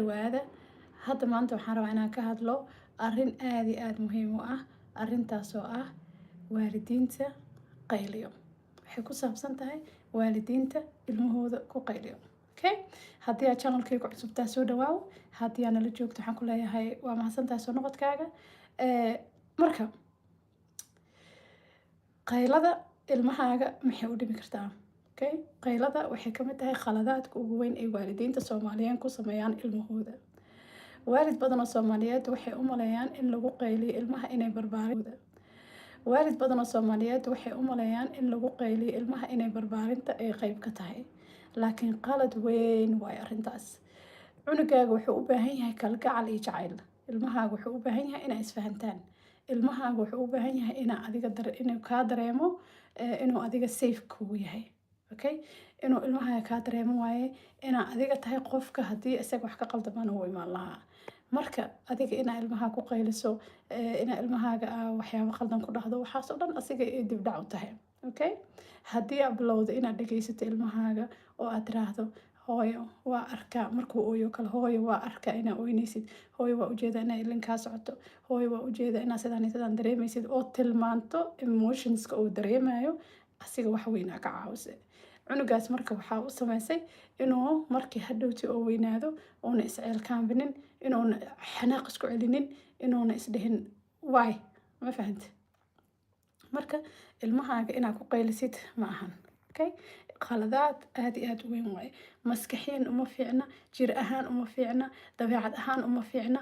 Dhawaada. Hadda maanta waxaan rabaa inaan ka hadlo arrin aad iyo aad muhiim u ah, arrintaas oo ah waalidiinta qayliyo. Waxay ku saabsan tahay waalidiinta ilmahooda ku qayliyo. Okay, haddii aad channelkayga cusubtaa, soo dhawaaw. Haddii aad nala joogto, waxaan ku leeyahay waa mahadsantahay soo noqodkaaga. Marka qaylada ilmahaaga maxay u dhimi kartaa? Okay, qaylada waxay ka mid tahay khaladaadka ugu weyn ay waalidiinta Soomaaliyeed ku sameeyaan ilmahooda. Waalid badan oo Soomaaliyeed waxay u maleeyaan in lagu qayliyo ilmaha inay barbaarin Waalid badan oo Soomaaliyeed waxay u maleeyaan in lagu qayliyo ilmaha inay barbaarinta ay qayb ka tahay, laakiin qalad weyn waayo arrintaas. Cunugaaga wuxuu u baahan yahay kalgacal iyo jacayl. Ilmahaaga wuxuu u baahan yahay inaa isfahantaan. Ilmahaaga wuxuu u baahan yahay inaa adiga inuu kaa dareemo inuu adiga safe kugu yahay. Okay, inuu ilmahaaga kaa dareemo waaye inaa adiga tahay qofka haddii isaga wax ka qaldamaan uu imaan lahaa. Marka adiga inaa ilmaha ku qayliso, inaa ilmahaaga waxyaabo qaldan ku dhahdo, waxaas oo dhan asiga ay dibdhac u tahay. Okay, haddii aad bilowdo inaad dhegeysato ilmahaaga oo aad tiraahdo, "Hooyo waa arkaa," markuu ooyo kale, "Hooyo, waa arkaa inaa ooynaysid. Hooyo, waa ujeedaa inaa ilin kaa socoto. Hooyo, waa ujeedaa inaa sidaan iyo sidaan dareemaysid," oo tilmaanto emotionska uu dareemayo, asiga wax weyn aa ka caawisay cunugaas. Marka waxaa u sameysay inuu markii hadhowti oo weynaado uuna isceelkaambinin, inuuna xanaaq isku celinin, inuuna isdhihin why. Ma fahante? Marka ilmahaaga inaad ku qaylisid ma ahan. Okay, khaladaad aad iyo aad u weyn waaye. Maskaxiyan uma fiicna, jir ahaan uma fiicna, dabeecad ahaan uma fiicna.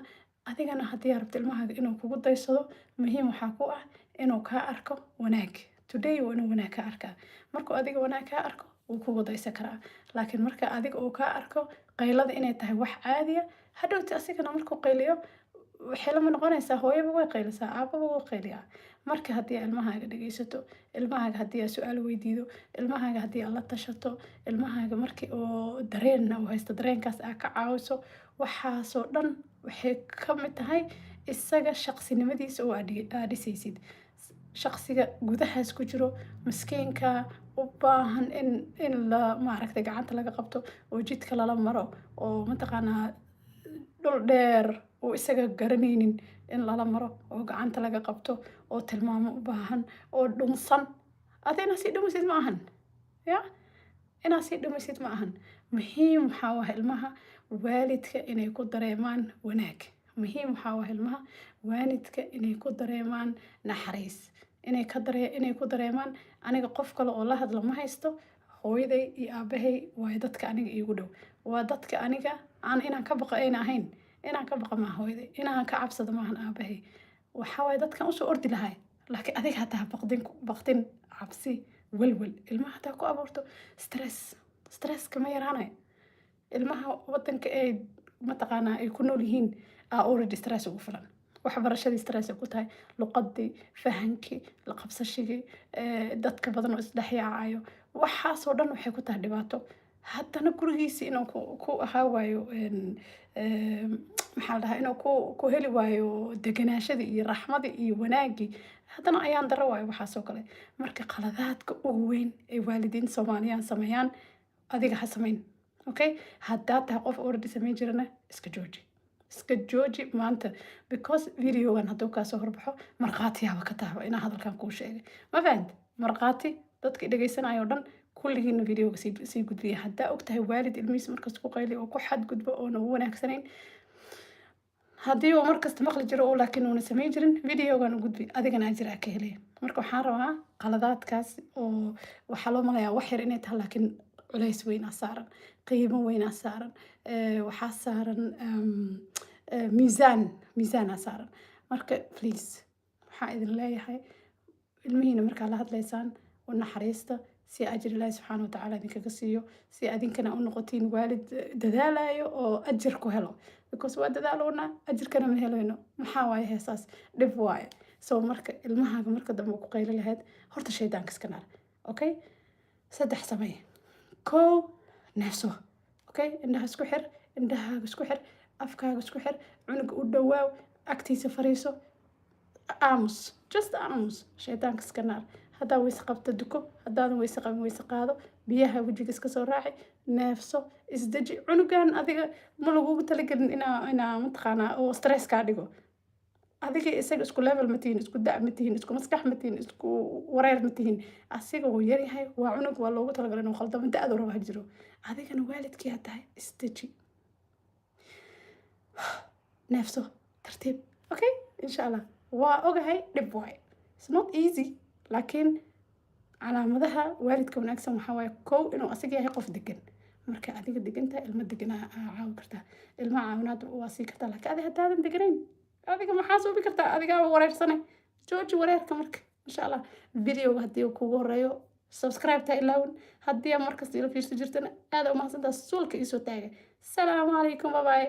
Adigana haddii aad rabto ilmahaaga inuu kugu daysado, muhiim waxaa ku ah inuu kaa arko wanaag. Today waa inuu wanaag kaa arkaa. Markuu adiga wanaag kaa arko, wuu kugu daysan karaa. Laakiin marka adiga uu kaa arko qaylada inay tahay wax caadiya, hadhowti asigana markuu qayliyo waxay lama noqonaysaa hooyaba way qaylisaa, aababa wuu qayliyaa. Marka haddii aad ilmahaaga dhegeysato, ilmahaaga haddii aad su-aal weydiido, ilmahaaga haddii aad la tashato, ilmahaaga markii oo dareen uu haysto dareenkaas aad ka caawiso, waxaasoo dhan waxay ka mid tahay isaga shaqsinimadiisa oo aad dhisaysid. Shaqsiga gudahaas ku jiro, miskiinka u baahan in la maaragtay gacanta laga qabto oo jidka lala maro oo mataqaanaa dhul dheer uu isaga garanaynin in lala maro oo gacanta laga qabto oo tilmaamo u baahan oo dhunsan, adi inaad sii dhumisid ma ahan. Ya, inaad sii dhumisid ma ahan. Muhiim waxaa ah ilmaha waalidka inay ku dareemaan wanaag. Muhiim waxaa ah ilmaha waalidka inay ku dareemaan naxariis, inay ku dareemaan aniga qof kale oo la hadlo ma haysto, hooyaday iyo aabahay waayo dadka aniga iigu dhow, waa dadka aniga aan inaan ka baqo ayna ahayn. Inaan ka baqa maaha hooyaday, inaan ka cabsado maahan aabahay. Waxaa waaye dadkan usoo ordi lahay. Laakiin adiga hataa baqdin, baqdin, cabsi, welwel ilmaha hataa ku abuurto, stress, stresska ma yaraanayo. Ilmaha wadanka ay mataqaanaa ay ku nool yihiin aa already stress ugu filan. Waxbarashadii stress ay ku tahay, luqadii, fahankii, la qabsashigii, dadka badan oo isdhex yaacayo, waxaasoo dhan waxay ku tahay dhibaato. Haddana gurigiisi inuu ku ahaa waayo, maxaa la dhahaa, inuu ku heli waayo deganaashadii iyo raxmadii iyo wanaagii, haddana ayaan daro waayo waxaasoo kale. Marka qaladaadka ugu weyn ay waalidiinta Soomaaliyaan sameeyaan, adiga ha samayn. Okay, haddaad tahay qof already samayn jirana, iska jooji, iska jooji maanta, because videogan hadduu kaasoo horbaxo, markhaatiyaaba ka tahba inaa hadalkan kuu sheegay. Ma fahant? Markhaati dadka dhegeysanaya oo dhan kulligiina videoga sii gudbiya. Haddaa og tahay waalid ilmihiisa markasta ku qayliya oo ku xadgudbo oona u wanaagsanayn, haddii uu markasta maqli jiro oo laakiin uuna samayn jirin, videogan u gudbi, adigana ajir aa ka helaya. Marka waxaan rabaa qaladaadkaas oo waxaa loo malayaa wax yar inay tahay, laakiin culays weynaa saaran, qiimo weynaa saaran, waxaa saaran miisaan, miisaanaa saaran. Marka please, waxaa idin leeyahay ilmihiina markaa la hadlaysaan u naxariista, si ajir Ilaahi subxaana watacaala idinkaga siiyo, si adinkana u noqotiin waalid dadaalayo oo ajir ku helo, because waa dadaaloona, ajirkana ma helayno. Maxaa waaye heesaas? Dhib waaye. So marka ilmahaaga marka dambe ku qayli lahayd, horta shaydaanka iska naar. Okay, saddex samee. Kow, neefso. Okay, indhaha isku xir, indhahaaga isku xir, afkaaga isku xir, cunuga u dhawaaw, agtiisa fariiso, aamus, just aamus, shaydaanka iska naar. Haddaa weyse qabto, duko. Haddaadan weyse qabin, weyse qaado, biyaha wejiga iska soo raaci, neefso. Isdeji. Cunugan adiga ma lagugu talagelin inaa mataqaanaa oo stress kaa dhigo. Adiga isaga isku level ma tihin, isku da' ma tihin, isku maskax ma tihin, isku wareer ma tihin. Asiga wuu yaryahay, waa cunug, waa loogu talagalay inuu khaldamo, da'du rabo ha jiro. Adigana waalidkii tahay, isdeji, neefso, tartiib. Okay, insha Allah. Waa ogahay dhib waaye, it's not easy, laakiin calaamadaha waalidka wanaagsan waxaa waaye, kow, inuu asiga yahay qof degan. Marka adiga degantahay, ilmo deganaa aa caawi kartaa, ilmaha caawinaad waa sii kartaa. Laakiin adiga haddaadan deganayn, adiga maxaa suubi kartaa? Adigaaba wareersane. Jooji wareerka. Marka insha Allah, videoga haddii uu kugu horeeyo, subscribe ta ilaawin. Haddii aad markasta ila fiirsan jirtana, aad u mahadsantaa. Suulka iisoo taaga. Salaamu calaykum, bye bye.